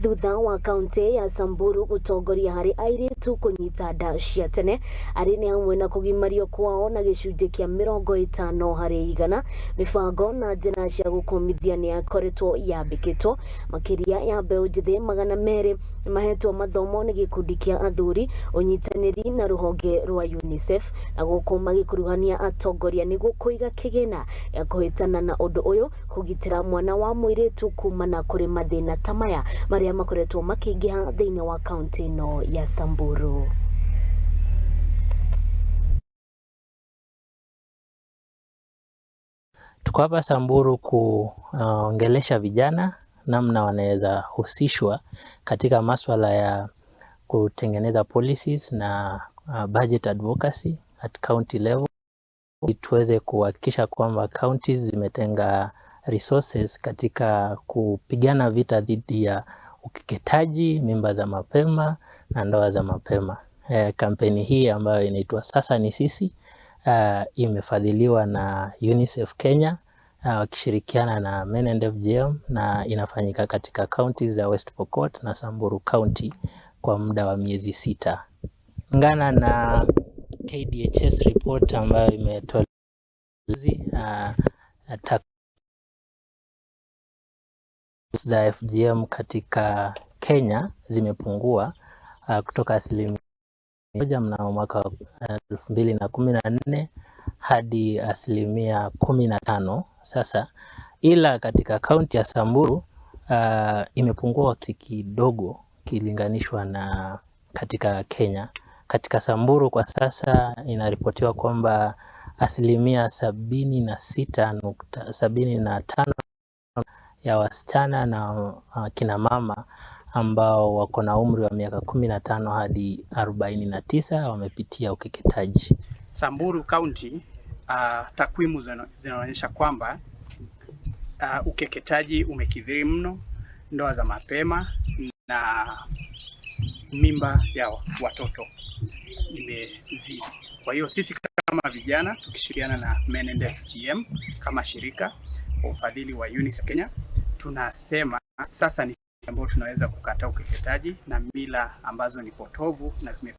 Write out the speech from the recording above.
Thutha wa kaunti ya Samburu gũtongoria harĩ airĩtu kũnyita nda cia tene arĩ nĩ hamwe na kũgimario kwao na gĩcunjĩ kĩa 50%. Mĩbango na njĩra cia gũkomithia nĩ yakoretwo yambĩkĩtwo. Makĩria ya mbeũ njĩthĩ 200 mahetwo mathomo nĩ gĩkundi kĩa athuri ũnyitanĩri na rũhonge rwa UNICEF, na gũkũ magĩkuruhania atongoria nĩguo kũiga kĩgĩna gĩa kũhĩtana na ũndũ ũyũ, kũgitĩra mwana wa mũirĩtu kumana kũrĩ mathĩna ta maya marĩa makoretwo makĩingĩha thĩinĩ wa kaunti ĩno ya Samburu. Tuko hapa Samburu kuongelesha vijana namna wanaweza husishwa katika maswala ya kutengeneza policies na budget advocacy at county level, tuweze kuhakikisha kwamba counties zimetenga resources katika kupigana vita dhidi ya ukeketaji, mimba za mapema na ndoa za mapema. Kampeni hii ambayo inaitwa Sasa ni Sisi imefadhiliwa na UNICEF Kenya wakishirikiana na Men and FGM na inafanyika katika counties za West Pokot na Samburu County kwa muda wa miezi 6. Kulingana na KDHS report ambayo imetolewa za FGM katika Kenya zimepungua kutoka 1% mnamo mwaka 2014 hadi 15% sasa, ila katika kaunti ya Samburu imepungua kidogo kilinganishwa na katika Kenya. Katika Samburu kwa sasa inaripotiwa kwamba 76.75% ya wasichana na kina mama ambao wako na umri wa miaka 15 hadi 49 wamepitia ukeketaji. Samburu County, takwimu zinaonyesha kwamba ukeketaji umekithiri mno, ndoa za mapema na mimba ya watoto imezidi. Kwa hiyo sisi kama vijana tukishirikiana na Men and FGM kama shirika kwa ufadhili wa UNICEF Kenya, tunasema sasa ni ambao tunaweza kukataa ukeketaji na mila ambazo ni potovu na zime